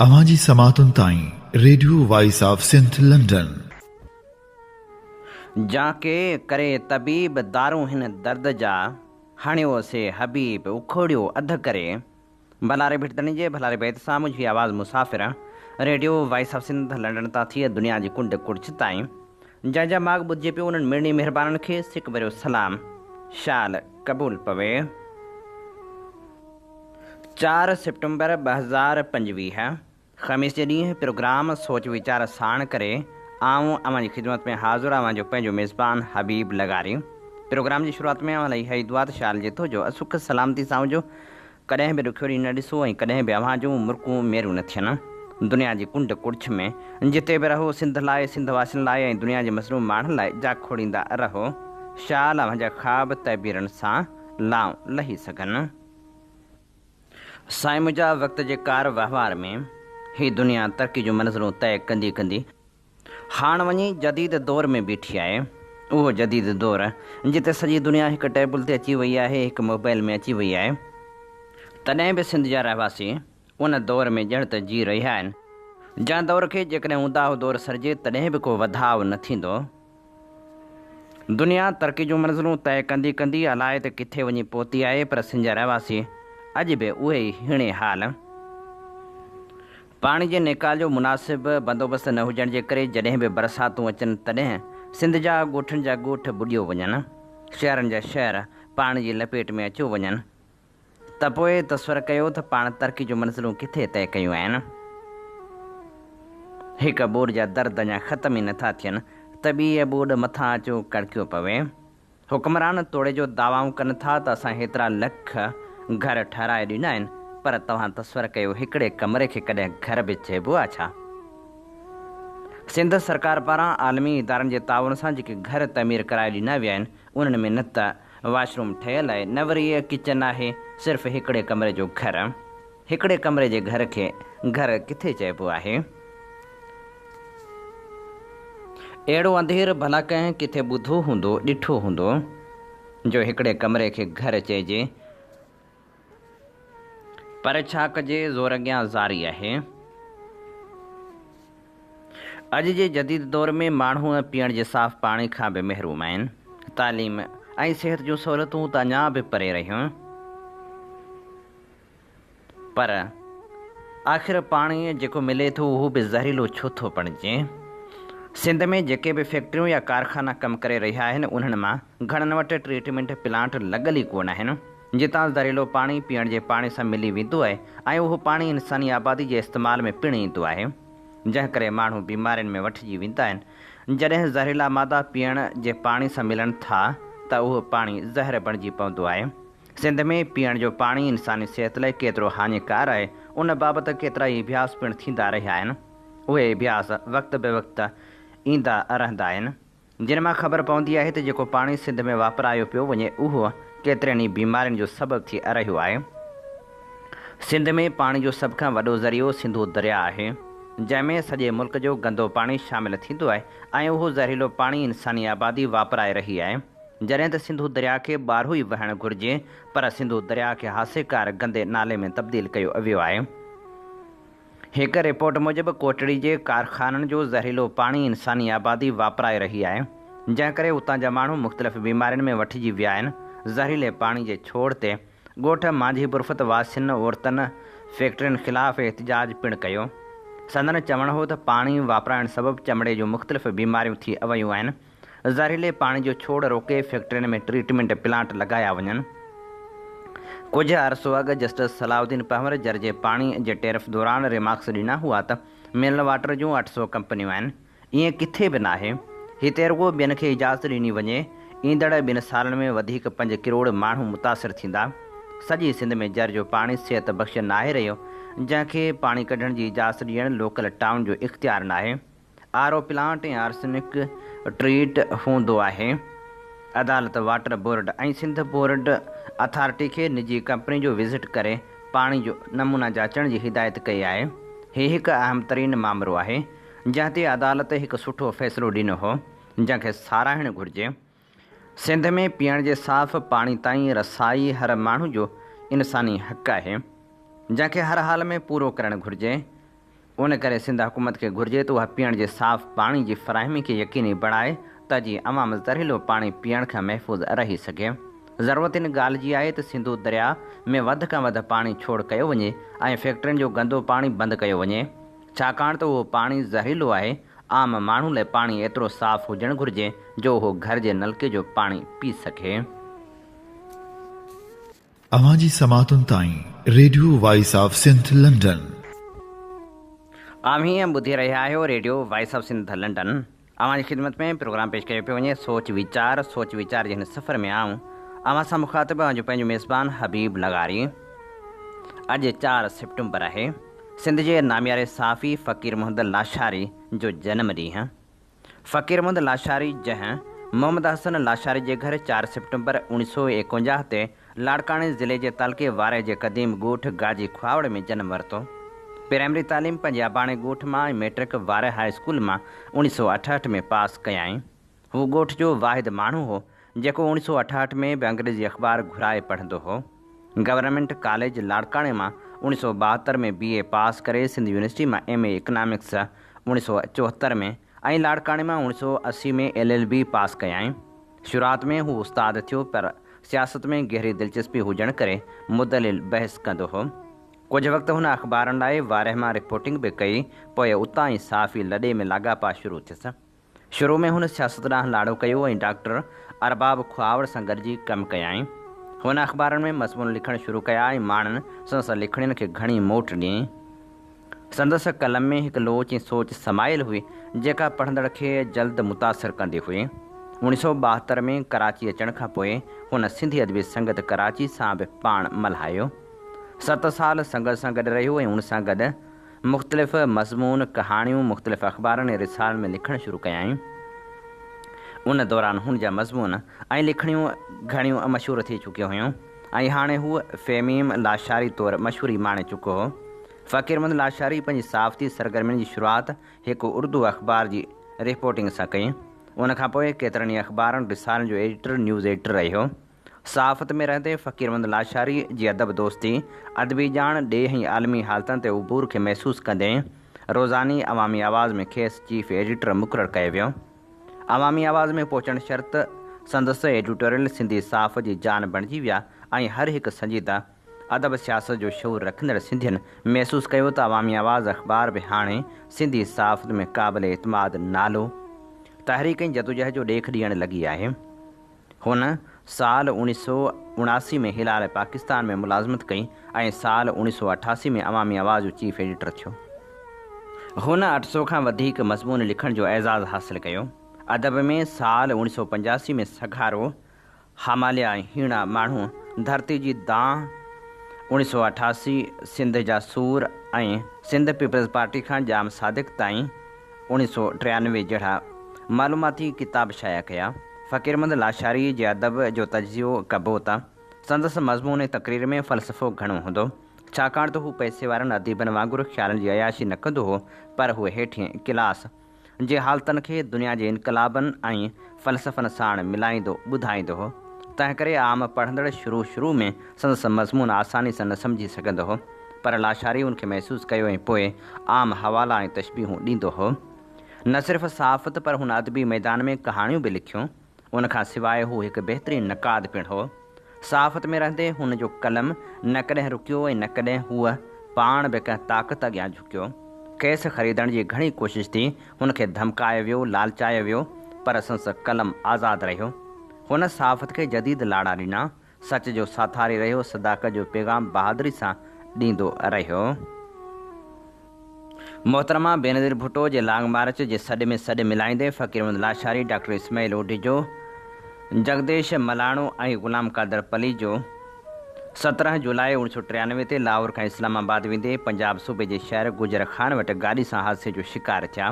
اوهان جي سماعتن تائين radio voice of Sindh London. جا ڪي ڪري طبيب دارون هن درد جا، هڻيو سي حبيب اکوڙيو اڌ ڪري. ڀلاري ڀٽ ڌڻي جي ڀلاري بيت سان منهنجي آواز مسافر radio voice of Sindh London تان ٿي دنيا جي ڪنڊ ڪڙڇ تائين جنهن جا ماڳ ٻڌجي پيو انهن مڙني مهربانن کي سڪ ڀريو سلام شال قبول پوي. چار سيپٽمبر 2025 خميس جي ڏينهن پروگرام سوچ ويچار ساڻ ڪري آئون اوهان جي خدمت ۾ حاضر اوهان جو پنهنجو ميزبان حبيب لغاري پروگرام جي شروعات ۾ اوهان لاء اها ئي دعا ته شال جيتو جو سک سلامتي سان هجو ڪڏهن به ڏکيو ڏينهن نه ڏسو ۽ ڪڏهن به اوهان جون مرڪون ميريون نه ٿين دنيا جي ڪنڊ ڪڙڇ ۾ جتي به رهو سنڌ لاء سنڌ واسين لاء ۽ دنيا جي مظلوم ماڻهن لاء جاکوڙيندا رهو شال اوهان جا خواب تعبيرن سان لانء لهي سگهن. سائين منهنجا وقت جي ڪار وهنوار ۾ هي دنيا ترقي جون منزلون طئي ڪندي ڪندي هاڻ وڃي جديد دور ۾ بيٺي آهي. اهو جديد دور جتي سڄي دنيا هڪ ٽيبل تي اچي وئي آهي، هڪ موبائل ۾ اچي وئي آهي. تڏهن به سنڌ جا رهواسي ان دور ۾ ڄڻ ته جي رهيا آهن. جنهن دور کي جيڪڏهن اونداهو دور سڏجي تڏهن به ڪو وڌاء نه ٿيندو. دنيا ترقي جون منزلون طئي ڪندي ڪندي الائي ته ڪٿي وڃي پهتي آهي پر سنڌ جا رهواسي اڄ به اهي ئي هيڻي حال. پاڻي جي نيڪال جو مناسب بندوبست نه هجڻ جي ڪري جڏهن به برساتون اچن تڏهن سنڌ جا ڳوٺن جا ڳوٺ ٻڏيو وڃن، شهرن جا شهر پاڻي جي لپيٽ ۾ اچيو وڃن. ته پوء تصور ڪيو ته پاڻ ترقي جون منزلون ڪٿي طئي ڪيون آهن. هڪ ٻوڏ جا درد اڃا ختم ئي نٿا ٿين ته ٻيء ٻوڏ مٿان اچيو ڪڙڪيو پوي. حڪمران توڙي جو دعوائون ڪن ٿا ته اسان هيترا لک گهر ٺهرائي ڏنا آهن پر توهان تصور ڪيو هڪڙي ڪمري کي ڪڏهن گهر به چئبو آ ڇا؟ سنڌ سرڪار پاران عالمي ادارن جي تعاون سان جيڪي گهر تعمير ڪرائي ڏنا ويا آهن انهن ۾ نه ته واش روم ٺهيل آهي نه وري ڪچن آهي، صرف هڪڙي ڪمري جو گهر. هڪڙي ڪمري جي گهر کي گهر ڪٿي چئبو آهي؟ اهڙو انڌير ڀلا ڪنهن ڪٿي ٻڌو هوندو، ڏٺو هوندو، جو هڪڙي ڪمري کي گهر چئجي. پر ڇا ڪجي زور اڳيان زاري آهي. اڄ جي جديد دور ۾ ماڻهو پيئڻ جي صاف پاڻي کان به محروم آهن. تعليم ۽ صحت جون سهولتون ته اڃا به پري رهيون. پر آخر پاڻي جيڪو ملي ٿو اهو به زهريلو ڇو ٿو بڻجي؟ سنڌ ۾ جيڪي به فيڪٽريون يا ڪارخانا ڪم ڪري رهيا آهن انهن مان گهڻن وٽ ٽريٽمينٽ پلانٽ لڳل ئي ڪونه آهن. جتان زهريلو پاڻي پيئڻ جي پاڻي سان ملي ويندو آهي ۽ اهو پاڻي انساني آبادي جي استعمال ۾ پڻ ايندو آهي، جنهن ڪري ماڻهو بيمارين ۾ وٺجي ويندا آهن. جڏهن زهريلا مادا پيئڻ جي پاڻي سان ملن ٿا ته اهو پاڻي زهر بڻجي پوندو آهي. سنڌ ۾ پيئڻ جو پاڻي انساني صحت لاء ڪيترو هاڃيڪار آهي، ان بابت ڪيترائي اڀياس پڻ ٿيندا رهيا آهن. اهي اڀياس وقت به وقت ايندا رهندا آهن. جن مان خبر پوندي آهي ته جيڪو پاڻي سنڌ ۾ واپرايو پيو وڃي اهو ڪيترين ئي بيمارين جو سبب ٿي رهيو آهي. سنڌ ۾ پاڻي جو سڀ کان وڏو ذريعو سنڌو درياء آهي، جنهن ۾ سڄي ملڪ جو گندو پاڻي شامل ٿيندو آهي ۽ اهو زهريلو پاڻي انساني آبادي واپرائي رهي آهي. جڏهن ته سنڌو درياء کي ٻارهو ئي وهڻ گهرجي پر سنڌو درياء کي هاسيڪار گندي نالي ۾ تبديل ڪيو ويو آهي. هڪ رپورٽ موجب ڪوٽڙي جي ڪارخانن جو زهريلو پاڻي انساني آبادي واپرائي رهي آهي، جنهن ڪري اتان جا ماڻهو مختلف بيمارين ۾ وٺجي ويا آهن، زهريلي پاڻي جي ڇوڙ تي ڳوٺ مانجهي برفت واسين عورتن فيڪٽرين خلاف احتجاج پڻ ڪيو. سندن چوڻ هو ته پاڻي واپرائڻ سبب چمڙي جون مختلف بيماريون ٿي ويون آهن، زهريلي پاڻي جو ڇوڙ روڪي فيڪٽرين ۾ ٽريٽمينٽ پلانٽ لڳايا وڃن. ڪجهه عرصو اڳ جسٽس صلاح الدين پنهور جر جي پاڻي جي ٽيرف دوران ريمارڪس ڏنا هئا ته منرل واٽر جون 800 ڪمپنيون آهن، ائين ڪٿي به ناهي، هتي رڳو ٻين کي اجازت ڏني وڃي، ايندڙ ٻن سالن ۾ وڌيڪ پنج ڪروڙ ماڻهو متاثر ٿيندا. سڄي سنڌ ۾ جر جو پاڻي صحت بخش ناهي رهيو، جنهن کي پاڻي ڪڍڻ جي اجازت ڏيڻ لوڪل ٽائون جو اختيار ناهي. R O plant ۽ arsenic treat هوندو آهي. عدالت water board ۽ Sindh board authority کي نجي ڪمپني جو وزٽ ڪري پاڻي جو نمونا جاچڻ جي هدايت ڪئي آهي. هي هڪ اهم ترين مامرو آهي، جنهن تي عدالت هڪ سٺو فيصلو ڏنو هو، جنهن کي ساراهڻ گهرجي. سنڌ ۾ پيئڻ جي صاف پاڻي تائين رسائي هر ماڻهو جو انساني حق آهي، جنهن کي هر حال ۾ پورو ڪرڻ گهرجي. ان ڪري سنڌ حڪومت کي گهرجي ته اها پيئڻ جي صاف پاڻي جي فراهمي کي يقيني بڻائي ته جيئن عوام زهريلو پاڻي پيئڻ کان محفوظ رهي سگهي. ضرورت ان ڳالهه جي آهي ته سنڌو درياء ۾ وڌ کان وڌ پاڻي ڇوڙ ڪيو وڃي ۽ فيڪٽرين جو گندو پاڻي بند ڪيو وڃي. ڇاڪاڻ ته اهو پاڻي زهريلو آهي، عام ماڻهو لاء پاڻي ايترو صاف هجڻ گهرجي جو اهو گهر جي نلڪي جو پاڻي پي سگهي. اوهان جي سماعتن تائين radio voice of Sindh London. اوهين ٻڌي رهيا آهيو radio voice of Sindh London. اوهان جي خدمت ۾ پروگرام پيش ڪيو پيو وڃي سوچ ويچار سوچ ويچار جي هن سفر ۾ آئون اوهان سان مخاطب اوهان جو پنهنجو ميزبان حبيب لغاري. اڄ چار سيپٽمبر آهي. سنڌ جي نامياري صحافي فقير محمد لاشاري جو جنم ڏينهن. فقير محمد لاشاري جنهن محمد حسن لاشاري جي گهر چار سيپٽمبر اوڻيھ سؤ ايڪونجاھ تي لاڙڪاڻي ضلعي جي تعلقي وارهه جي قديم ڳوٺ گاجي کهاوڙ ۾ جنم ورتو. پرائمري تعليم پنهنجي اباڻي ڳوٺ مان ۽ مئٽرڪ وارهه هاء اسڪول مان اوڻيھ سؤ اٺهٺ ۾ پاس ڪيائين. هو ڳوٺ جو واحد ماڻهو هو، جيڪو اوڻيھ سؤ اٺهٺ ۾ به انگريزي اخبار گهرائي پڙهندو هو. گورنمينٽ ڪاليج لاڙڪاڻي مان اوڻيھ سؤ 72 ۾ بي اي پاس ڪري سنڌ يونيورسٽي مان ايم اي اڪنامڪس اوڻيھ سؤ 74 ۾ ۽ لاڙڪاڻي مان اوڻيھ سؤ 80 ۾ ايل ايل بي پاس ڪيائين. شروعات ۾ هو استاد ٿيو پر سياست ۾ گهري دلچسپي هجڻ ڪري مدلل بحث ڪندو هو. ڪجهه وقت هن اخبارن لاء وارهه مان رپورٽنگ به ڪئي، پوء اتان ئي صحافي لڏي ۾ لاڳاپا شروع ٿيس. شروع ۾ هن سياست ڏانهن لاڙو ڪيو ۽ ڊاڪٽر ارباب کهاوڙ سان گڏجي ڪم ڪيائين. هن اخبارن ۾ مضمون لکڻ شروع ڪيا ۽ ماڻهن سندس لکڻين کي گهڻي موٽ ڏني. سندس قلم ۾ هڪ لوچ ۽ سوچ سمايل هئي، جيڪا پڙهندڙ کي جلد متاثر ڪندي هئي. اوڻيھ سؤ 72 ۾ ڪراچي اچڻ کان پوء هن سنڌي ادبي سنگت ڪراچي سان به پاڻ ملهايو. ست سال سنگت سان گڏ رهيو ۽ ان سان گڏ مختلف مضمون، ڪهاڻيون مختلف اخبارن ۽ رسالن ۾ لکڻ شروع ڪيائين. ان دوران هن جا مضمون ۽ لکڻيون گهڻيون مشهور ٿي چڪيون هيون ۽ هاڻي هو فهميم لاشاري طور مشهوري ماڻي چڪو هو. فقير محمد لاشاري پنهنجي صحافتي سرگرمين جي شروعات هڪ اردو اخبار جي رپورٽنگ سان ڪئي. ان کان پوء ڪيترن ئي اخبارن، رسالن جو ايڊيٽر، نيوز ايڊيٽر رهيو. صحافت ۾ رهندي فقير محمد لاشاري جي ادب دوستي، ادبي ڄاڻ، ڏيهه ۽ عالمي حالتن تي عبور کي محسوس ڪندي روزاني عوامي آواز ۾ کيس چيف ايڊيٽر مقرر ڪيو ويو. عوامي آواز ۾ پهچڻ شرط سندس ايڊيٽوريل سنڌي صحافت جي جان بڻجي ويا ۽ هر هڪ سنجيده ادب سياست جو شعور رکندڙ سنڌين محسوس ڪيو ته عوامي آواز اخبار به هاڻي سنڌي صحافت ۾ قابل اعتماد نالو، تحريڪ ۽ جدوجهد جو ڏيک ڏيڻ لڳي آهي. هن سال اوڻيھ سؤ 79 ۾ هلال پاڪستان ۾ ملازمت ڪئي ۽ سال اوڻيھ سؤ 88 ۾ عوامي آواز جو چيف ايڊيٽر ٿيو. هن 800 کان وڌيڪ مضمون لکڻ جو اعزاز حاصل ڪيو. ادب ۾ سال اوڻيھ سؤ 85 ۾ سگهارو، هماليا ۽ هيڻا ماڻهو، ڌرتي جي دانهن، اوڻيھ سؤ 88، سنڌ جا سور ۽ سنڌ پيپلز پارٽي کان ڄام صادق تائين، اوڻيھ سؤ 93 جهڙا معلوماتي ڪتاب شايع ڪيا. فقير محمد لاشاريء جي ادب جو تجزيو ڪبو ته سندس مضمون ۽ تقرير ۾ فلسفو گهڻو هوندو. ڇاڪاڻ ته هو پئسي وارن اديبن وانگر خيالن جي عياشي نه ڪندو هو، پر هو هيٺين ڪلاس جي حالتن کي دنيا جي انقلابن ۽ فلسفن ساڻ ملائيندو ٻڌائيندو هو. تنهنڪري عام پڙهندڙ شروع شروع ۾ سندس مضمون آساني سان نه سمجهي سگهندو هو. پر لاشاري ان کي محسوس ڪيو ۽ پوء عام حوالا ۽ تشبيهون ڏيندو هو. نه صرف صحافت پر هن ادبي ميدان ۾ ڪهاڻيون به لکيون. ان کان سواء هو هڪ بهترين نقاد پڻ هو. صحافت ۾ رهندي هن جو قلم نه ڪڏهن رڪيو ۽ نه ڪڏهن هو پاڻ به ڪنهن طاقت اڳيان جهڪيو. کيس خريدڻ جي گهڻي ڪوشش ٿي، هن کي ڌمڪايو ويو، لالچايو ويو، پر سندس قلم آزاد رهيو. هن صحافت کي جديد لاڙا ڏنا. سچ جو ساٿاري رهيو، صداقت جو پيغام بهادري سان ڏيندو رهيو. محترمه بينظير ڀٽو جي لانگ مارچ جي سڏ ۾ سڏ ملائيندي فقير محمد لاشاري، ڊاڪٽر اسماعيل اوڍيجو، جڳديش ملاڻو ۽ غلام قادر پليجو 17 جولاء 1993 تي لاهور کان اسلام آباد ويندي پنجاب صوبي جي شهر گجر خان وٽ گاڏي سان حادثي جو شڪار ٿيا،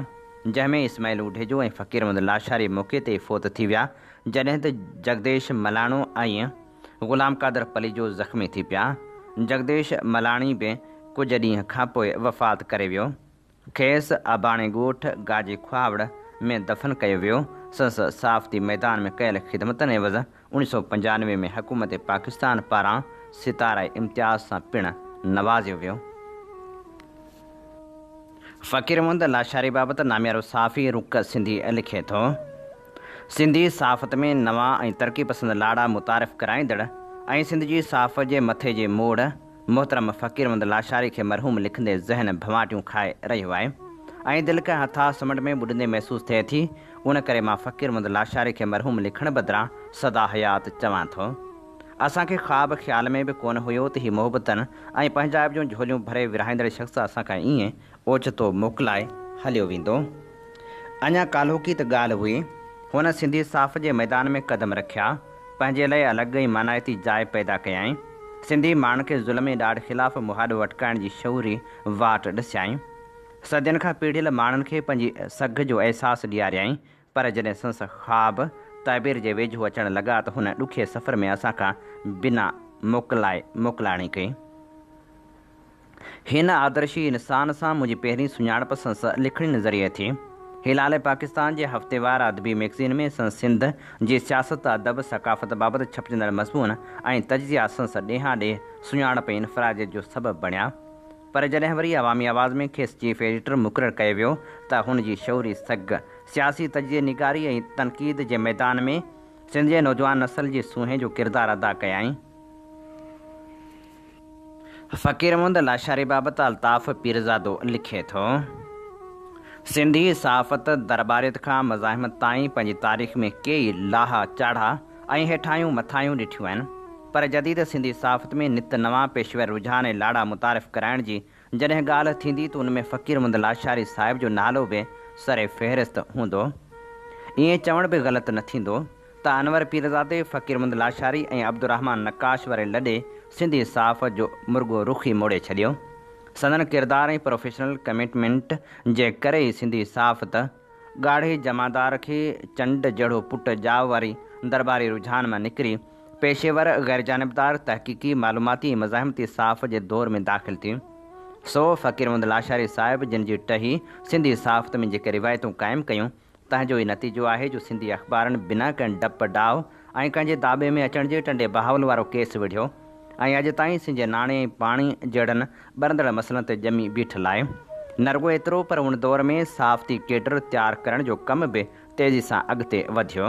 جنهن ۾ اسماعيل اوڍيجو ۽ فقير محمد لاشاري موقعي تي ئي فوت ٿي ويا، جڏهن ته جڳديش ملاڻو ۽ غلام قادر پليجو زخمي ٿي پيا. جڳديش ملاڻي به ڪجهه ڏينهن کانپوء وفات ڪري ويو. کيس اباڻي ڳوٺ گاجي کهاوڙ ۾ دفن ڪيو ويو. سندس صحافتي ميدان ۾ ڪيل خدمتن عيوض 1995 ۾ حڪومت پاڪستان پاران ستاره امتياز سان پڻ نوازيو ويو. فقير محمد لاشاري بابت ناميارو صحافي رڪ سنڌي لکي ٿو، سنڌي صحافت ۾ نوان ۽ ترقي پسند لاڙا متعارف ڪرائيندڙ ۽ سنڌ جي صحافت جي مٿي جي موڙ محترم فقير محمد لاشاري کي مرحوم لکندي ذهن ڀنواٽيون کائي رهيو آهي ۽ دل ڪنهن اٿاهه سمنڊ ۾ ٻڏندي محسوس ٿئي ٿي، ان ڪري مان فقير محمد لاشاري کي مرحوم لکڻ بدران سدا حيات چوان ٿو. اسان کي خواب خيال ۾ به ڪونه هيو ته هي محبتن ۽ پنهنجائپ جون جهوليون ڀري ورهائيندڙ شخص اسان کان ائين اوچتو موڪلائي هليو ويندو. اڃا ڪالهوڪي ته ڳالهه هئي. هن سنڌي صحافت جي ميدان ۾ قدم رکيا، پنهنجي لئه الڳ ۽ مانائتي جاء پيدا ڪيائين. سنڌي ماڻهن کي ظلم ۽ ڏاڍ خلاف مهاڏو اٽڪائڻ جي شعوري واٽ ڏسيائين. صدين کان پيڙهيل ماڻهن کي پنهنجي سگهه جو احساس ڏياريائين. پر جڏهن سندس خواب تعبير جي ويجهو اچڻ لڳا ته هن ڏکئي سفر ۾ اسان کان بنا موڪلائي موڪلاڻي ڪئي. هن آدرشي انسان سان منهنجي پهرين سڃاڻپ سندس لکڻين ذريعي ٿي. هلال پاڪستان جي هفتيوار ادبي مئگزين ۾ سندس سنڌ جي سياست، ادب، ثقافت بابت ڇپجندڙ مضمون ۽ تجزيا سندس ڏيهان ڏيهه سڃاڻپ ۽ انفراديت جو سبب بڻيا. پر جڏهن وري عوامي آواز ۾ کيس چيف ايڊيٽر مقرر ڪيو ويو ته هن جي شعوري سگهه، سياسي تجزيي نگاري ۽ تنقيد جي ميدان ۾ سنڌ جي نوجوان نسل جي سونهين جو ڪردار ادا ڪيائين. فقير محمد لاشاري بابت الطاف پيرزادو لکي ٿو، سنڌي صحافت درٻاريت کان مزاحمت تائين پنهنجي تاريخ ۾ ڪيئي لاها چاڙها ۽ هيٺاهيون مٿاهيون ڏٺيون آهن، پر جديد سنڌي صحافت ۾ نت نوان پيشور رجحان ۽ لاڙا متعارف ڪرائڻ جي جڏهن ڳالهه ٿيندي ته ان ۾ فقير محمد لاشاري صاحب جو نالو به سر فهرست هوندو. ائين چوڻ به غلط نه ٿيندو ته انور پيرزادي، فقير محمد لاشاري ۽ عبدالرحمان نقاش واري لڏي سنڌي صحافت جو مرڳو رخ ئي موڙي ڇڏيو. سندن ڪردار ۽ پروفيشنل ڪمٽمينٽ جي ڪري ئي سنڌي صحافت ڳاڙهي جمعدار کي چنڊ جهڙو پٽ ڄائو واري درٻاري رجحان مان نڪري پيشيور، غيرجانبدار، تحقيقي، معلوماتي ۽ مزاحمتي صحافت جي دور ۾ داخل ٿي. سو فقير محمد لاشاري صاحب جن جي ٽهي سنڌي صحافت ۾ جيڪي روايتون قائم ڪيون، تنهن جو ئي نتيجو آهي جو سنڌي اخبارن بنا ڪنهن ڊپ ڊاء ۽ ڪنهن جي داٻي ۾ اچڻ جي ٽنڊي بهاول وارو ڪيس وڙهيو ۽ اڄ تائين سنڌ جي ناڻي ۽ پاڻي جهڙن ٻرندڙ مسئلن تي ڄمي بيٺل آهي. نه رڳو ايترو پر ان دور ۾ صحافتي ڪيڊر تيار ڪرڻ جو ڪم به تيزي سان اڳتي وڌيو.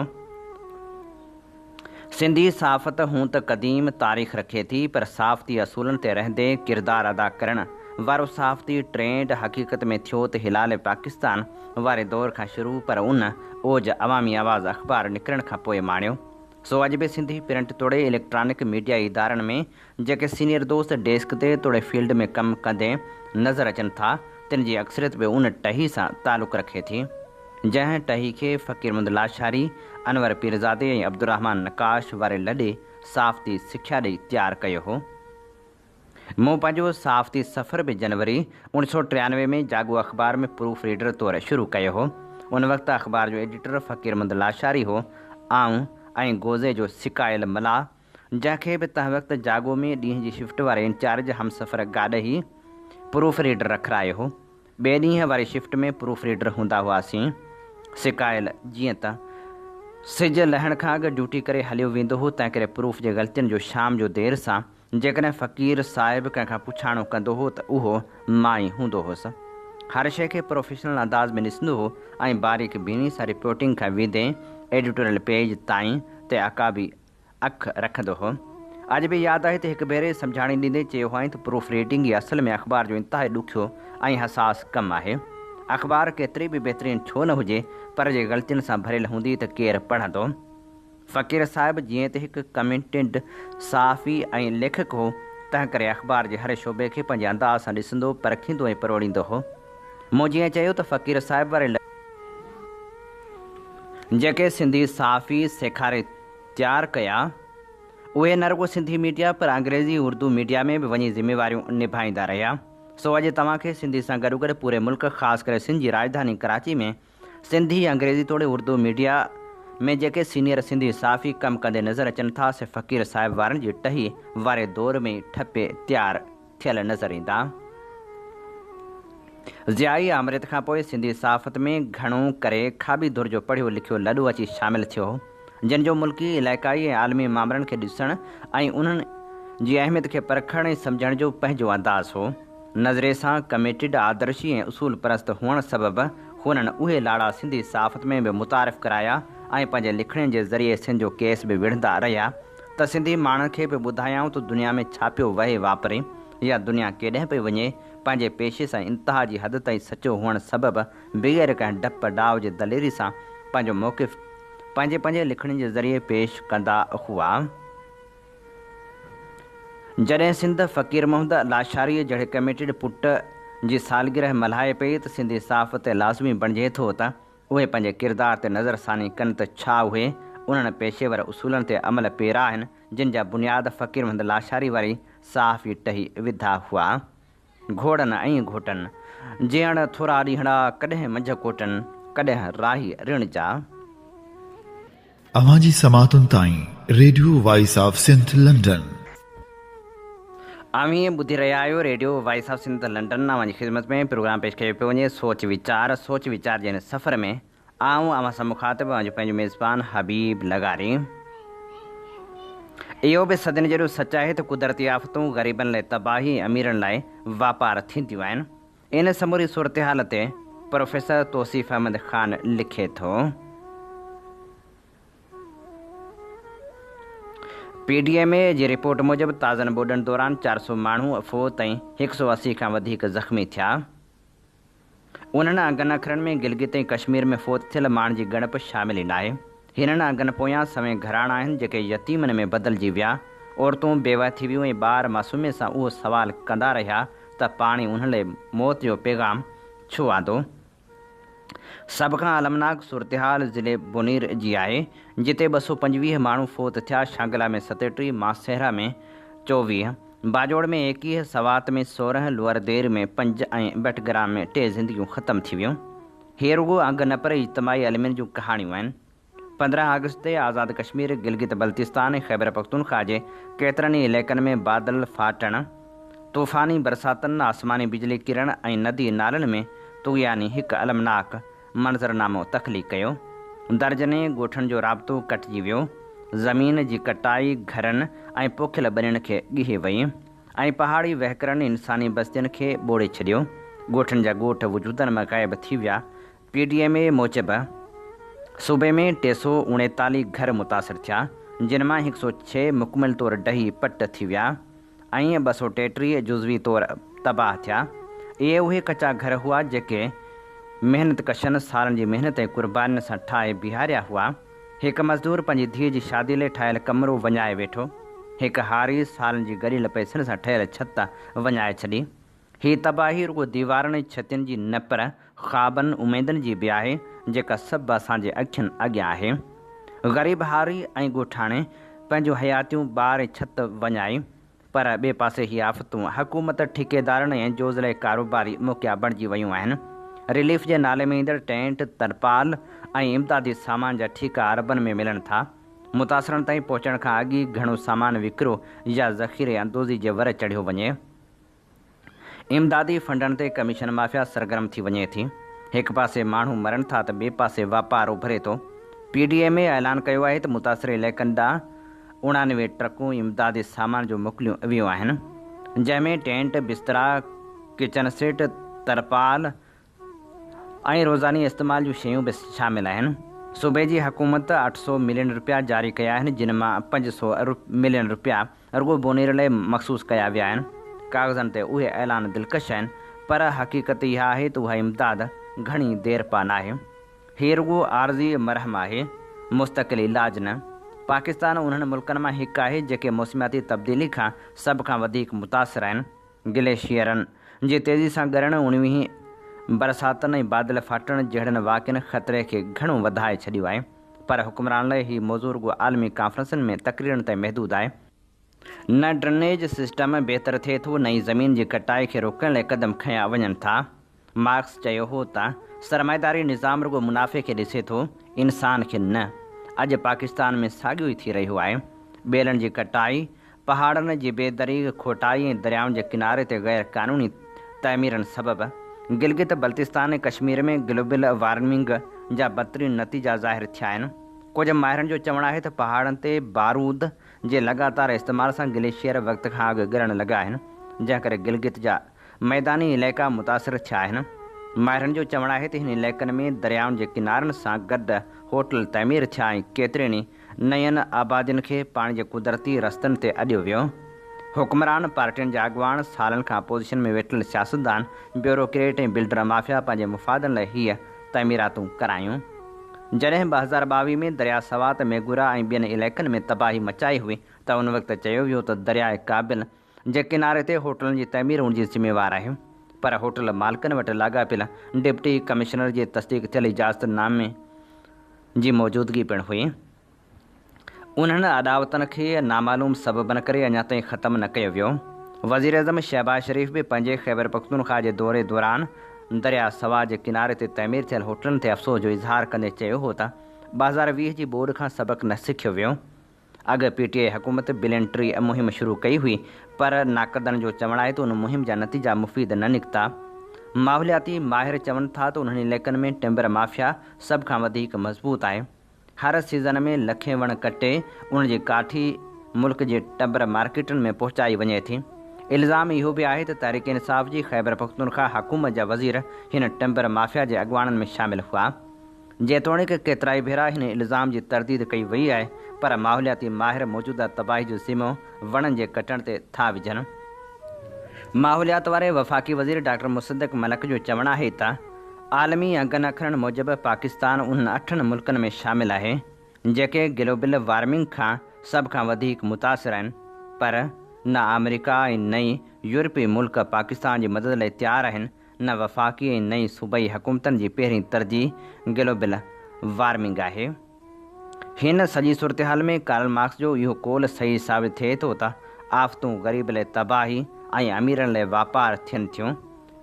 سنڌي صحافت هون ته قديم تاريخ رکي ٿي پر صحافتي اصولن تي رهندي ڪردار ادا ڪرڻ وارو صحافتي ٽرينڊ حقيقت ۾ ٿيو ته هلال پاڪستان واري دور کان شروع پر ان اوج عوامي آواز اخبار نڪرڻ کان پوء ماڻيو. سو اڄ به سنڌي پرنٽ توڙي اليڪٽرانڪ ميڊيائي ادارن ۾ جيڪي سينيئر دوست ڊيسڪ تي توڙي فيلڊ ۾ ڪم ڪندي نظر اچن ٿا تن جي اڪثريت به ان ٽهي سان تعلق رکي ٿي جنهن ٽهي کي فقير محمد لاشاري، انور پيرزادي ۽ عبدالرحمان نقاش واري لڏي صحافتي سکيا ڏئي تيار ڪيو هو. مون پنهنجو صحافتي سفر به جنوري 1993 ۾ جاڳو اخبار ۾ پروف ريڊر طور شروع ڪيو هو. ان وقت اخبار جو ايڊيٽر فقير محمد لاشاري هو. آئون ۽ گوزي جو سڪايل ملاح، جنهن کي به تنهن وقت جاڳو ۾ ڏينهن جي شفٽ واري انچارج همسفر گاڏهي پروف ريڊر رکرايو هو. ٻئي ڏينهن واري شفٽ ۾ پروف ريڊر هوندا هئاسين. سڪايل جيئن ته سج لهڻ کان اڳ ڊيوٽي ڪري هليو ويندو هو، تنهنڪري پروف جي غلطين جو شام جو دير سان جيڪڏهن فقير صاحب ڪنهن کان پڇاڻو ڪندو هو ته اهو مان ئي هوندو هوس. هر شيء کي پروفيشنل انداز ۾ ڏسندو هو ۽ باريڪ بيني سان رپورٽنگ کان ويندي ايڊيٽوريل پيج تائين تي عقابي اک رکندو هو. اڄ به ياد آهي ته هڪ ڀيري سمجهاڻي ڏيندي چيو هئائين ته پروف ريڊنگ ئي اصل ۾ اخبار جو انتهائي ڏکيو ۽ حساس ڪم آهي. اخبار ڪيتري به بهترين ڇو نه هجي پر جي غلطين سان ڀريل هوندي ته ڪير پڙهندو؟ فقير صاحب جيئن ته هڪ ڪميٽيڊ صحافي ۽ ليکڪ هو، تنهنڪري اخبار جي هر شعبي کي پنهنجي انداز سان ڏسندو، پرکيندو ۽ پروڙيندو هو. مون جيئن چيو ته فقير صاحب واري جيڪي سنڌي صحافي سيکاري تيار ڪيا، اهي نه رڳو سنڌي ميڊيا پر انگريزي اردو ميڊيا ۾ به وڃي ذميواريون نڀائيندا رهيا. سو اڄ توهان کي سنڌي سان گڏوگڏ پوري ملڪ خاص ڪري سنڌ جي راڄڌاني ڪراچي ۾ سنڌي، انگريزي توڙي اردو ميڊيا ۾ جيڪي سينيئر سنڌي صحافي ڪم ڪندي نظر اچن ٿا سي فقير صاحب وارن جي ٽهي واري دور ۾ ئي ٺپي تيار ٿيل نظر ايندا. ضيائي آمريت کان پوء سنڌي صحافت ۾ گهڻو ڪري کاٻي ڌر جو پڙهيو لکيو لڏو اچي شامل ٿيو هو، جن جو ملڪي، علائقائي ۽ عالمي مامرن کي ڏسڻ ۽ انهن جي اهميت کي پرکڻ ۽ سمجهڻ جو پنهنجو انداز هو. نظرئي سان ڪميٽيڊ، آدرشي ۽ اصول پرست هئڻ سبب هنن اهي لاڙا سنڌي صحافت ۾ به متعارف ڪرايا ۽ پنهنجي لکڻين جي ذريعي سنڌ جو ڪيس به وڙهندا رهيا ته سنڌي ماڻهن کي به ٻڌايائون ته دنيا ۾ ڇا پيو وهي واپري يا دنيا ڪيڏانهن پئي وڃي. پنهنجي پيشي سان انتها جي حد تائين سچو هئڻ سبب بغير ڪنهن ڊپ ڊاء جي دليري سان پنهنجو موقف پنهنجي پنهنجي لکڻين جي ذريعي پيش ڪندا هئا. جڏهن سنڌ فقير محمد لاشاريء جهڙي ڪميٽيڊ پٽ جي سالگرهه ملهائي پئي ته سنڌي صحافت تي لازمي بڻجي ٿو ته اهي پنهنجي ڪردار تي نظر ثاني ڪن ته ڇا اهي انهن پيشيور اصولن تي عمل پيرا آهن جن جا بنياد فقير محمد لاشاري واري صحافي ٽهي وڌا هئا. گهوڙن ۽ گهوٽن، جيئڻ ٿورا ڏينهڙا، ڪڏهن منجهه ڪوٽن، ڪڏهن راهي رڻ جا. اوهان جي سماعتن تائين radio voice of Sindh London. اوهين ٻڌي رهيا آهيو radio voice of Sindh London اوهان جي خدمت ۾ پروگرام پيش ڪيو پيو وڃي سوچ ويچار سوچ ويچار جي هن سفر ۾ آئون اوهان سان مخاطب اوهان جو پنهنجو ميزبان حبيب لغاري. اهو به صدين جيڏو سچ آهي ته قدرتي آفتون غريبن لاء تباهي ۽ اميرن لاء واپار ٿينديون آهن. ان سموري صورتحال تي پروفيسر توصيف احمد خان لکي ٿو. پي ڊي ايم اي جي رپورٽ موجب تازن ٻوڏن دوران 400 ماڻهو فوت ۽ 180 کان وڌيڪ زخمي ٿيا. انهن انگن اکرن ۾ گلگت ۽ ڪشمير ۾ فوت ٿيل ماڻهن جي ڳڻپ شامل ئي ناهي. هنن انگن پويان سوين گهراڻا آهن جيڪي يتيمن ۾ بدلجي ويا، عورتون بيوه ٿي ويون ۽ ٻار معصوميت سان اهو سوال ڪندا رهيا ته پاڻي انهن لاء موت جو پيغام ڇو آندو؟ سڀ کان المناڪ صورتحال ضلعي بونير جي آهي جتي 225 ماڻهو فوت ٿيا، شانگلا ۾ 37، مانسهره ۾ 24، باجوڙ ۾ 21، سوات ۾ 16، لوئر دير ۾ 5 ۽ بٽگرام ۾ 3 زندگيون ختم ٿي ويون. هي رڳو انگ نه پر اجتماعي المين جون ڪهاڻيون آهن. 15 آگسٽ تي آزاد ڪشمير، گلگت بلتستان ۽ خيبرپختونخوا جي ڪيترن ئي علائقن ۾ بادل ڦاٽڻ، طوفاني برساتن، آسماني بجلي ڪرڻ ۽ ندي نالن ۾ طغياني هڪ المناڪ منظرنامو تخليق ڪيو. درجنين ڳوٺن جو رابطو ڪٽجي ويو. زمين جي ڪٽائي گهرن ۽ پوکيل ٻنين کي ڳهي وئي ۽ پهاڙي وهڪرن انساني بستين کي ٻوڙي ڇڏيو. ڳوٺن جا ڳوٺ وجودن مان غائب ٿي ويا. پي ڊي ايم اي موجب صوبي ۾ 339 گهر متاثر ٿيا، جن مان 106 مڪمل طور ڊهي پٽ ٿي ويا. ۽ 233 جزوي طور تباهه ٿيا. اهي اهي ڪچا گهر هئا جيڪي محنت ڪشن سالن جي محنت ۽ قربانين سان ٺاهي بيهاريا هئا. هڪ مزدور پنهنجي ڌيء جي شادي لئه ٺاهيل ڪمرو وڃائي ويٺو. هڪ هاري سالن جي گڏيل پئسن سان ٺهيل ڇت وڃائي ڇڏي. هي تباهي رڳو ديوارن ۽ ڇتين جي نه پر خوابن، اميدن جي به آهي جيڪا سڀ اسان جي اکين اڳيان آهي. غريب هاري ۽ ڳوٺاڻي پنهنجون حياتيون ٻار ۽ ڇت وڃائي، پر ٻئي پاسي هي آفتون حڪومت، ٺيڪيدارن ۽ اين جي اوز لاء ڪاروباري موقعا بڻجي ويون آهن. رليف جي نالي ۾ ايندڙ ٽينٽ، ترپال ۽ امدادي سامان جا ٺيڪا اربن ۾ ملن ٿا. متاثرن تائين پهچڻ کان اڳ ئي گهڻو سامان وڪرو يا ذخيري اندوزي جي ور چڙهيو وڃي. امدادي فنڊن تي ڪميشن مافيا سرگرم ٿي وڃي ٿي. هڪ پاسي ماڻهو مرن ٿا ته ٻئي پاسي واپار اڀري ٿو. پي ڊي ايم اي اعلان ڪيو آهي ته متاثر علائقن ڏانهن 89 ٽرڪون امدادي سامان جو موڪليون ويون آهن، جنهن ۾ ٽينٽ، بسترا، ڪچن سيٽ، ترپال، ۽ روزاني استعمال جون شيون به شامل آهن. صوبي جي حڪومت 800 ملين رپيا جاري ڪيا آهن جن مان 500 ملين رپيا رڳو بونير لاء مخصوص ڪيا ويا آهن. ڪاغذن تي اهي اعلان دلڪش آهن پر حقيقت اها آهي ته اها امداد گهڻي ديرپا ناهي. هي رڳو عارضي مرهم آهي، مستقل علاج نه. پاڪستان انهن ملڪن مان هڪ آهي جيڪي موسمياتي تبديلي کان سڀ کان وڌيڪ متاثر آهن. گليشيئرن جي تيزي سان ڳرڻ، اڻويهين برساتن ۽ بادل ڦاٽڻ جهڙن واقعن خطري کي گهڻو وڌائي ڇڏيو آهي، پر حڪمرانن لاء هي موضوع رڳو عالمي ڪانفرنسن ۾ تقريرن تائين محدود آهي. نه ڊرنيج سسٽم بهتر ٿئي ٿو، نه ئي زمين جي ڪٽائي کي روڪڻ لاء قدم کنيا وڃن ٿا. مارڪس چيو هو ته سرمائيداري نظام رڳو منافعي کي ڏسي ٿو، انسان کي نه. اڄ پاڪستان ۾ ساڳيو ئي ٿي رهيو آهي. ٻيلن جي ڪٽائي، پهاڙن جي بي دريغ کوٽائي ۽ دريائن جي ڪناري تي غير قانوني تعميرن سبب گلگت بلتستان ۽ ڪشمير ۾ گلوبل وارمنگ جا بدترين نتيجا ظاهر ٿيا آهن. ڪجهه ماهرن جو چوڻ آهي ته پهاڙن تي بارود جي لڳاتار استعمال سان گليشيئر وقت کان اڳ ڳرڻ لڳا آهن، جنهن ڪري گلگت جا ميداني علائقا متاثر ٿيا آهن. ماهرن جو چوڻ آهي ته هن علائقن ۾ دريائن جي ڪنارن سان گڏ هوٽل تعمير ٿيا ۽ ڪيترين ئي نين آبادين کي پاڻي جي قدرتي رستن تي اڏيو ويو. حڪمران پارٽين جا اڳواڻ، سالن کان اپوزيشن ۾ ويٺل سياستدان، بيوروڪريٽ ۽ بلڊر مافيا پنهنجي مفادن لاء هيء تعميراتون ڪرايون. جڏهن 2022 ۾ درياء سوات، ميگورا ۽ ٻين علائقن ۾ تباهي مچائي هئي ته ان وقت چيو ويو ته درياء ڪابل جي ڪناري تي هوٽلن جي تعمير ان جي ذميوار آهي پر هوٽل مالڪن وٽ لاڳاپيل ڊپٽي ڪمشنر جي تصديق ٿيل اجازت نامي جي موجودگي پڻ هئي. انهن اڏاوتن کي نامعلوم سببن ڪري اڃا تائين ختم نه ڪيو ويو. وزيراعظم شهباز شريف به پنهنجي خيبرپختونخواهه جي دوري دوران درياء سوا جي ڪناري تي تعمير ٿيل هوٽلن تي افسوس جو اظهار ڪندي چيو هو ته 2020 جي ٻوڏ کان سبق نه سکيو ويو. اڳ پي ٽي آء حڪومت بلين ٽري مهم شروع ڪئي هئي پر ناقدن جو چوڻ آهي ته ان مهم جا نتيجا مفيد نه نڪتا. ماحولياتي ماهر چون ٿا ته انهن علائقن ۾ ٽمبر مافيا سڀ کان وڌيڪ مضبوط آهي. هر سيزن ۾ لکين وڻ ڪٽي انهن جي ڪاٺي ملڪ جي ٽمبر مارڪيٽن ۾ پهچائي وڃي ٿي. الزام اهو به آهي ته تحريڪ انصاف جي خيبرپختونخواهه حڪومت جا وزير هن ٽمبر مافيا جي اڳواڻن ۾ شامل هئا. جيتوڻيڪ ڪيترائي ڀيرا هن الزام جي ترديد ڪئي وئي آهي پر ماحولياتي ماهر موجوده تباهي جو ذمو وڻن جي ڪٽڻ تي ٿا وجهن. ماحوليات واري وفاقي وزير ڊاڪٽر مصدق ملڪ جو چوڻ آهي ته عالمي انگن اکرن موجب پاڪستان انهن اٺن ملڪن ۾ شامل آهي جيڪي گلوبل وارمنگ کان سڀ کان وڌيڪ متاثر آهن پر نه آمريڪا ۽ نه ئي يورپي ملڪ پاڪستان جي مدد لاء تيار آهن نه وفاقي ۽ نه ئي صوبائي حڪومتن جي پهرين ترجيح گلوبل وارمنگ آهي. هن سڄي صورتحال ۾ ڪارل مارڪس جو اهو قول صحيح ثابت ٿئي ٿو ته آفتون غريب لاء تباهي ۽ اميرن لاء واپار ٿين ٿيون.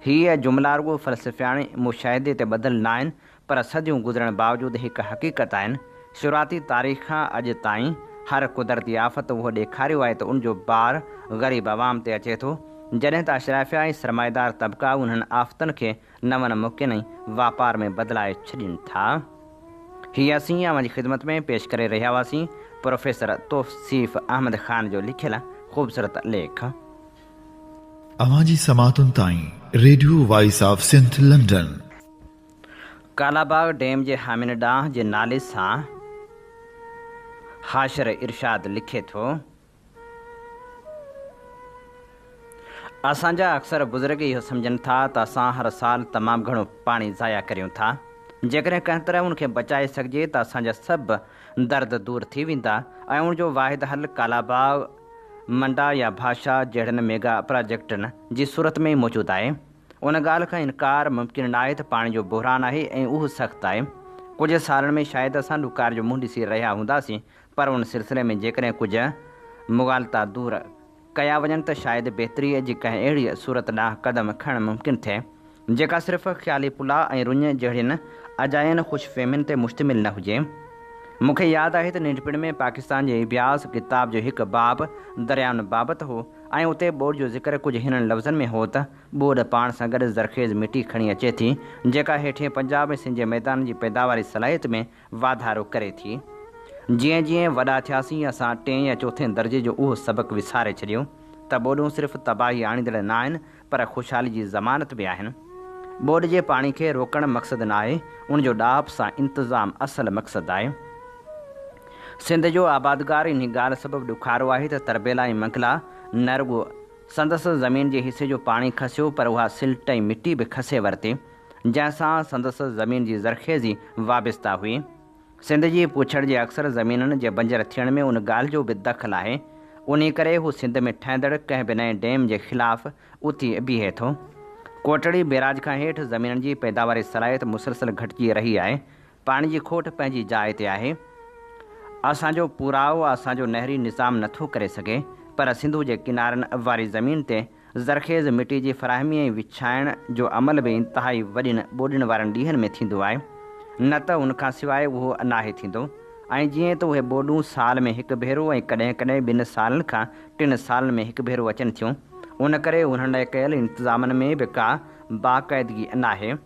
هي جملا رڳو فلسفياڻي مشاهدي تي ٻڌل ناهن پر صديون گذرڻ باوجود هڪ حقيقت آهن. شروعاتي تاريخ کان اڄ تائين هر قدرتي آفت اهو ڏيکاريو آهي ته ان جو بار غريب عوام تي اچي ٿو، جڏهن ته اشرافيا ۽ سرمائيدار طبقا انهن آفتن کي نون موقعن ۽ واپار ۾ بدلائي ڇڏين ٿا. هي اسين اوهان جي خدمت ۾ پيش ڪري رهيا هئاسين پروفيسر توصيف احمد خان جو لکيل خوبصورت ليک. اوهان جي سماعتن تائين radio voice of Sindh London. Kalabagh dam جي حامين ڏانهن جي نالي سان حاشر ارشاد لکي ٿو، اسان جا اڪثر بزرگ اهو سمجهن ٿا ته اسان هر سال تمام گهڻو پاڻي ضايع ڪريون ٿا، جيڪڏهن ڪنهن طرح ان کي بچائي سگهجي ته اسان جا سڀ درد دور ٿي ويندا ۽ ان جو واحد حل ڪالاباغ منڊا يا ڀاشا جهڙن ميگا پراجيڪٽن جي صورت ۾ موجود آهي. ان ڳالهه کان انڪار ممڪن ناهي ته پاڻي جو بحران آهي ۽ اهو سخت آهي. ڪجهه سالن ۾ شايد اسان ڏڪار جو منهن ڏسي رهيا هونداسين پر ان سلسلي ۾ جيڪڏهن ڪجهه مغالطا دور ڪيا وڃن ته شايد بهتريء جي ڪنهن اهڙيء صورت ڏانهن قدم کڻڻ ممڪن ٿئي جيڪا صرف خيالي پلاء ۽ رڃ جهڙين اجاين خوش فهمين تي مشتمل نه هجي. مون کي ياد آهي ته ننڍپڻ ۾ پاڪستان جي اڀياس ڪتاب جو هڪ باب دريائن بابت هو ۽ اتي ٻوڏ جو ذڪر ڪجهه هنن لفظن ۾ هو ته، ٻوڏ پاڻ سان گڏ زرخيز مٽي کڻي اچي ٿي، جيڪا هيٺين پنجاب ۽ سنڌ جي ميدانن جي پيداواري صلاحيت ۾ واڌارو ڪري ٿي. جيئن جيئن وڏا ٿياسين، اسان ٽئين يا چوٿين درجي جو اهو سبق وساري ڇڏيو ته ٻوڏون صرف تباهي آڻيندڙ نه آهن، پر خوشحالي جي ضمانت به آهن. ٻوڏ جي پاڻي کي روڪڻ مقصد ناهي، ان جو ڏاهپ سان انتظام اصل مقصد آهي. سنڌ جو آبادگار انهي ڳالهه سبب ڏکارو آهي ته تربيلا ۽ منگلا نه رڳو سندس زمين جي حصي جو پاڻي کسيو پر اها سلٽ ۽ مٽي به کسي ورتي، جنهن سان سندس زمين جي زرخيزي وابسته هئي. سنڌ جي پوڇڙ جي اڪثر زمينن جي بنجر ٿيڻ ۾ ان ڳالهه جو به دخل آهي. انهي ڪري هو سنڌ ۾ ٺهندڙ ڪنهن به نئين ڊيم جي خلاف اٿي بيهي ٿو. ڪوٽڙي بيراج کان هيٺ زمينن جي پيداواري صلاحيت مسلسل گهٽجي رهي آهي. پاڻي جي کوٽ پنهنجي جاء تي آهي. اسان جو پورائو اسان جو نهري نظام نٿو ڪري سگهي، پر سنڌو جي ڪنارن واري زمين تي زرخيز مٽي جي فراهمي ۽ وڇائڻ جو عمل به انتهائي وڏين ٻوڏين وارن ڏينهن ۾ ٿيندو آهي، نه ته ان کان سواء اهو ناهي ٿيندو ۽ جيئن ته اهي ٻوڏون سال ۾ هڪ ڀيرو ۽ ڪڏهن ڪڏهن ٻن سالن کان ٽن سالن ۾ هڪ ڀيرو اچن ٿيون، ان ڪري انهن لاء ڪيل انتظامن ۾ به ڪا باقاعدگي ناهي.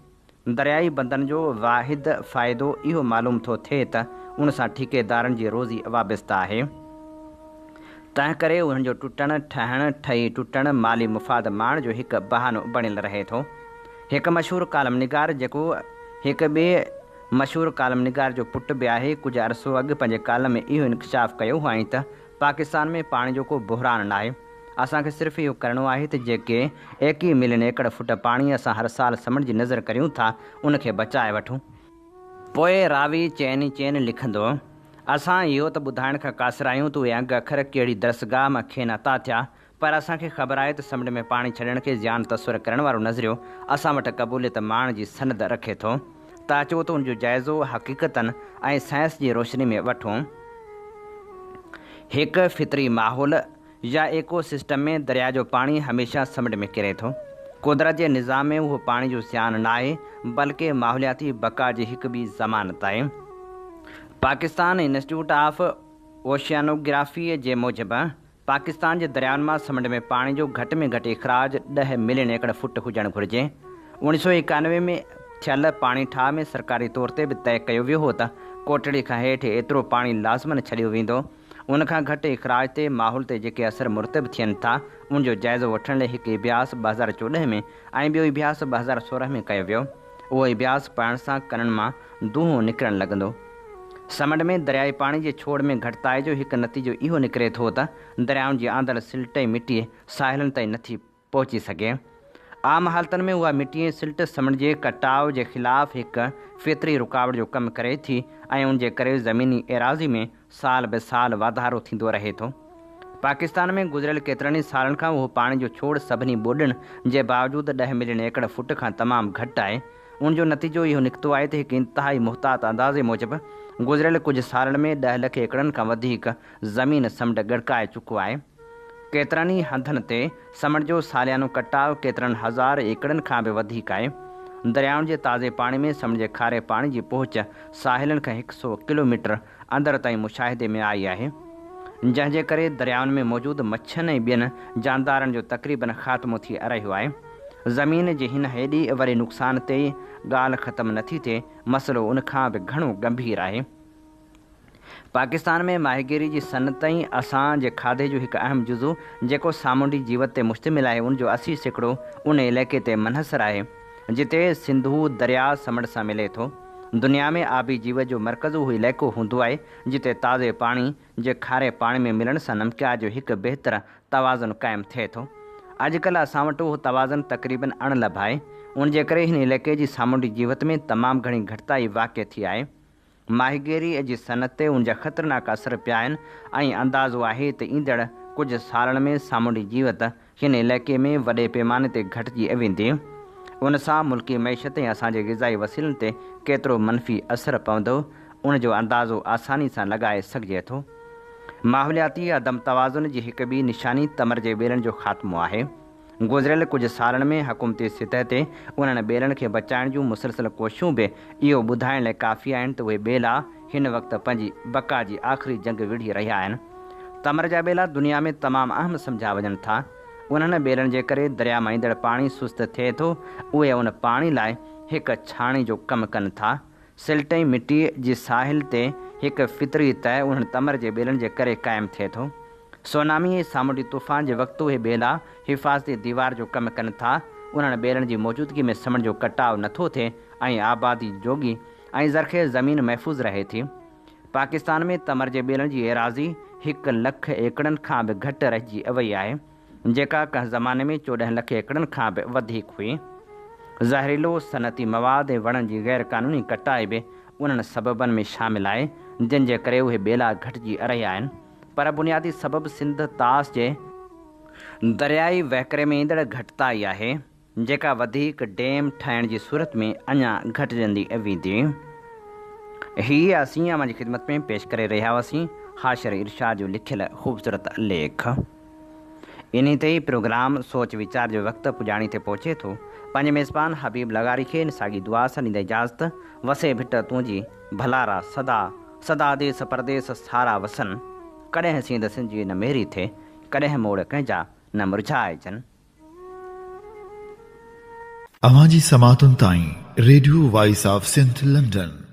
دريائي بندن جو واحد فائدو اهو معلوم ٿو ٿئي ته ان سان ٺيڪيدارن جي روزي وابسته آهي. تنهنڪري انهن جو ٽٽڻ، ٺهڻ، ٺهي ٽٽڻ مالي مفاد ماڻڻ جو هڪ بهانو بڻيل رهي ٿو. هڪ مشهور ڪالم نگار جيڪو هڪ ٻئي مشهور ڪالم نگار جو پٽ به آهي، ڪجهه عرصو اڳ پنهنجي ڪالم ۾ اهو انڪشاف ڪيو هئائين ته پاڪستان ۾ پاڻي جو ڪو بحران ناهي، اسان کي صرف اهو ڪرڻو آهي ته جيڪي ايڪيهه ملين ايڪڙ فوٽ پاڻي اسان هر سال سمنڊ جي نذر ڪريون ٿا، ان کي بچائي وٺون. پوء راوي چين ئي چين لکندو. اسان اهو ته ٻڌائڻ کان قاصر آهيون ته اهي انگ اکر ڪهڙي درسگاهه مان کين عطا ٿيا، پر اسان کي خبر آهي ته سمنڊ ۾ پاڻي ڇڏڻ کي زيان تصور ڪرڻ وارو نظريو اسان وٽ قبوليت ماڻڻ جي سند رکي ٿو ته اچو ته ان جو جائزو حقيقتن ۽ سائنس جي روشني ۾ وٺون. هڪ فطري ماحول يا ايڪو سسٽم ۾ درياء جو پاڻي هميشه سمنڊ ۾ ڪري ٿو. قدرت جي نظام ۾ اهو پاڻي جو زيان ناهي بلڪه ماحولياتي بقا جي هڪ ٻي ضمانت آهي. پاڪستان انسٽيٽيوٽ آف اوشيانوگرافيء جي موجب پاڪستان جي دريائن مان سمنڊ ۾ پاڻي جو گهٽ ۾ گهٽ اخراج ڏهه ملين ايڪڙ فوٽ هجڻ گهرجي. 1991 ۾ ٿيل پاڻي ٺاهه ۾ سرڪاري طور تي به طئي ڪيو ويو هو ته ڪوٽڙي کان هيٺ ايترو پاڻي لازماً ڇڏيو ويندو. ان کان گهٽ اخراج تي ماحول تي جيڪي اثر مرتب ٿين ٿا، ان جو جائزو وٺڻ لئي هڪ اڀياس 2014 ۾ ۽ ٻيو اڀياس 2016 ۾ ڪيو ويو. اهو اڀياس پڙهڻ سان ڪنن مان دونهون نڪرڻ لڳندو. سمنڊ ۾ دريائي پاڻي جي ڇوڙ ۾ گهٽتائي جو هڪ نتيجو اهو نڪري ٿو ته دريائن جي آندل سلٽ ۽ مٽي ساحلن تائين نٿي پهچي سگهي. عام حالتن ۾ اها مٽي ۽ سلٽ سمنڊ جي ڪٽاء جي خلاف هڪ فطري رڪاوٽ جو ڪم ڪري ٿي ۽ ان جي ڪري زميني ايراضي ۾ سال به سال واڌارو ٿيندو رهي ٿو. پاڪستان ۾ گذريل ڪيترن ئي سالن کان اهو پاڻي جو ڇوڙ سڀني ٻوڏن جي باوجود ڏهه ملين ايڪڙ فوٽ کان تمام گهٽ آهي. ان جو نتيجو اهو نڪتو آهي ته هڪ انتهائي محتاط اندازي موجب گذريل ڪجهه سالن ۾ ڏهه لک ايڪڙن کان وڌيڪ زمين سمنڊ ڳڙڪائي چڪو آهي. ڪيترن ئي هنڌن تي سمنڊ جو ساليانو ڪٽاء ڪيترن هزار ايڪڙن کان به وڌيڪ آهي. دريائن جي تازي پاڻي ۾ سمنڊ جي کاري پاڻي جي پهچ ساحلن کان هڪ سئو ڪلوميٽر اندر تائين مشاهدي ۾ آئي آهي. جنهن جي ڪري دريائن ۾ موجود مڇين ۽ ٻين جاندارن جو تقريبن خاتمو ٿي رهيو آهي. زمين جي هن هيڏي وڏي نقصان تي ئي ڳالهه ختم نٿي ٿئي، مسئلو ان کان به گهڻو ڳنڀير آهي. پاڪستان ۾ ماهيگيري جي صنعت ۽ اسان جي کاڌي جو هڪ اهم جزو جيڪو سامونڊي جيوت تي مشتمل آهي ان جو 80% ان علائقي تي منحصر آهي جتي سنڌو درياء سمنڊ سان ملي ٿو. دنيا ۾ آبي جيوت جو مرڪز اهو علائقو هوندو آهي جتي تازي پاڻي جي کاري پاڻي ۾ ملڻ سان نمڪيات جو هڪ بهتر توازن قائم ٿئي ٿو. اڄڪلهه اسان وٽ اهو توازن تقريبن اڻلڀ آهي ان جي ڪري هن علائقي جي سامونڊي جيوت ۾ تمام گهڻي گهٽتائي واقع ٿي آهي. ماهيگيريء جي صنعت تي ان جا خطرناڪ اثر پيا آهن ۽ اندازو آهي ته ايندڙ ڪجهه سالن ۾ سامونڊي جيوت هن علائقي ۾ وڏي پيماني تي گهٽجي ويندي. ان سان ملڪي معيشت ۽ اسان جي غذائي وسيلن تي ڪيترو منفي اثر پوندو، ان جو اندازو آساني سان لڳائي سگهجي ٿو. ماحولياتي عدم توازن جي هڪ ٻي نشاني تمر جي ٻيلن جو خاتمو آهي. گذريل ڪجهه سالن ۾ حڪومتي سطح تي انهن ٻيلن کي بچائڻ جون مسلسل ڪوششون به اهو ٻڌائڻ لاء ڪافي آهن ته اهي ٻيلا هن وقت پنهنجي بقا جي آخري جنگ وڙهي رهيا آهن. تمر جا ٻيلا دنيا ۾ تمام اهم سمجهيا وڃن ٿا. انهن ٻيلن جي ڪري درياء مان ايندڙ پاڻي سست ٿئي ٿو، اهي ان پاڻي لاء هڪ ڇاڻي جو ڪم ڪن ٿا. سلٽ ۽ مٽيء جي ساحل تي هڪ فطري تهه انهن تمر جي ٻيلن جي ڪري قائم ٿئي ٿو. سونامي ۽ سامونڊي طوفان جي وقت اهي ٻيلا حفاظتي ديوار جو ڪم ڪن ٿا. انهن ٻيلن جي موجودگي ۾ سمنڊ جو ڪٽاء نٿو ٿئي ۽ آبادي جوڳي ۽ زرخيز زمين محفوظ رهي ٿي. پاڪستان ۾ تمر جي ٻيلن جي ايراضي هڪ لک ايڪڙن کان به گهٽ رهجي وئي آهي. جيڪا ڪنهن زماني ۾ 14 لک ايڪڙن کان به وڌيڪ هئي. زهريلو صنعتي مواد ۽ وڻن جي غير قانوني ڪٽائي به انهن سببن ۾ شامل آهي، جن جي ڪري اهي ٻيلا گهٽجي رهيا آهن. پر بنيادي سبب سنڌ طاس جي دريائي وهڪري ۾ ايندڙ گهٽتائي آهي. جيڪا وڌيڪ ڊيم ٺاهڻ جي صورت ۾ اڃا گهٽجندي ويندي. هي اسين اوهان جي خدمت ۾ پيش ڪري رهيا هئاسين حاشر ارشاد جو لکيل خوبصورت ليک. انهي تي ئي پروگرام سوچ ويچار جو وقت پڄاڻي تي پهچي ٿو. پنهنجي ميزبان حبيب لغاري کي ان ساڳي دعا سان ڏيندا اجازت، وسي ڀٽ تنهنجي ڀلارا سدا سدا ديس پرديس سارا وسن، ڪڏهن سينڌ سنجي نه ميري ٿئي، ڪڏهن موڙ ڪنهن جا نه مرجهائجن. اوهان جي سماعتن تائين radio voice of Sindh London.